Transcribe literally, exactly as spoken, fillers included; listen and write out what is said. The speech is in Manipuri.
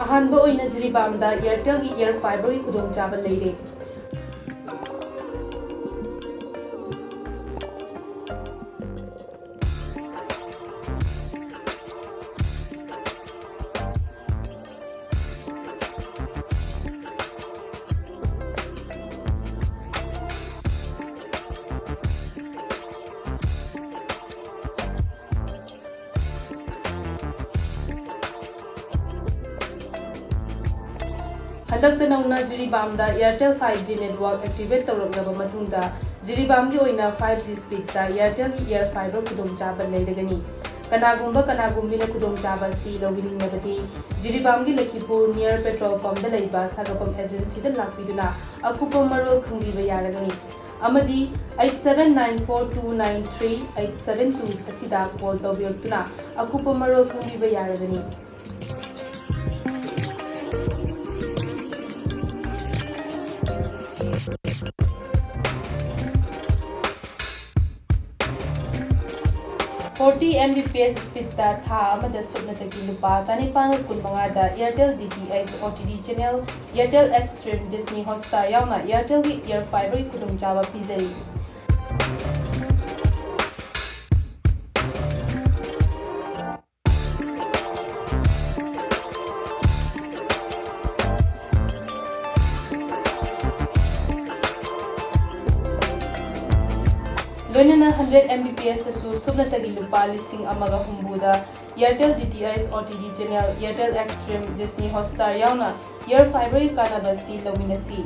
ꯑꯍꯥꯟꯕ ꯑꯣꯏꯅ ꯖꯤꯔꯤꯕꯥꯝꯗ Airtelꯒꯤ Air Fiberꯒꯤ ꯈꯨꯗꯣꯡꯆꯥꯕ ꯂꯩꯔꯦ꯫ ꯍꯟꯗꯛꯇ ꯅꯧꯅ ꯖꯤꯔꯤꯕꯥꯝꯗ Airtel five G network activate ꯇꯧꯔꯛꯂꯕ ꯃꯇꯨꯡꯗ, ꯖꯤꯔꯤꯕꯥꯝꯒꯤ ꯑꯣꯏꯅ five G speedꯇ Airtelꯒꯤ Air Fiber ꯈꯨꯗꯣꯡꯆꯥꯕ ꯂꯩꯔꯒꯅꯤ꯫ ꯀꯅꯥꯒꯨꯝꯕ ꯀꯅꯥꯒꯨꯝꯕꯤꯅ ꯈꯨꯗꯣꯡꯆꯥꯕ ꯑꯁꯤ ꯂꯧꯕꯤꯅꯤꯡꯂꯕꯗꯤ, ꯖꯤꯔꯤꯕꯥꯝꯒꯤ ꯂꯈꯤꯄꯨꯔ near petrol pumpꯗ ꯂꯩꯕ ꯁꯥꯒꯐꯝ agencyꯗ ꯂꯥꯛꯄꯤꯗꯨꯅ ꯑꯀꯨꯞꯄ ꯃꯔꯣꯜ ꯈꯪꯕꯤꯕ ꯌꯥꯔꯒꯅꯤ꯫ ꯑꯃꯗꯤ eight seven nine four two nine three eight seven two ꯑꯁꯤꯗ call ꯇꯧꯕꯤꯔꯛꯇꯨꯅ ꯑꯀꯨꯞꯄ ꯃꯔꯣꯜ ꯈꯪꯕꯤꯕ ꯌꯥꯔꯒꯅꯤ꯫ Forty Mbps speedꯇ ꯊꯥ ꯑꯃꯗ ꯁꯨꯞꯅꯇꯒꯤ ꯂꯨꯄꯥ ꯆꯥꯅꯤꯄꯥꯟ ꯀꯨꯟꯃꯉꯥꯗ Airtel DTH, OTT channel, Airtel Xstream, Disney Hotstar ꯌꯥꯎꯅ Airtelꯒꯤ Air Fiberꯒꯤ ꯈꯨꯗꯣꯡꯆꯥꯕ ꯄꯤꯖꯔꯤ꯫ ꯂꯣꯏꯅꯅ hundred Mbps ꯇꯁꯨ ꯁꯨꯞꯅꯇꯒꯤ ꯂꯨꯄꯥ ꯂꯤꯁꯤꯡ ꯑꯃꯒ ꯍꯨꯝꯐꯨꯗ Airtel DTH, OTT channel, Airtel Xstream, Disney Hotstar ꯌꯥꯎꯅ Air Fiberꯒꯤ ꯀꯥꯟꯅꯕ ꯑꯁꯤ ꯂꯧꯃꯤꯟꯅꯁꯤ꯫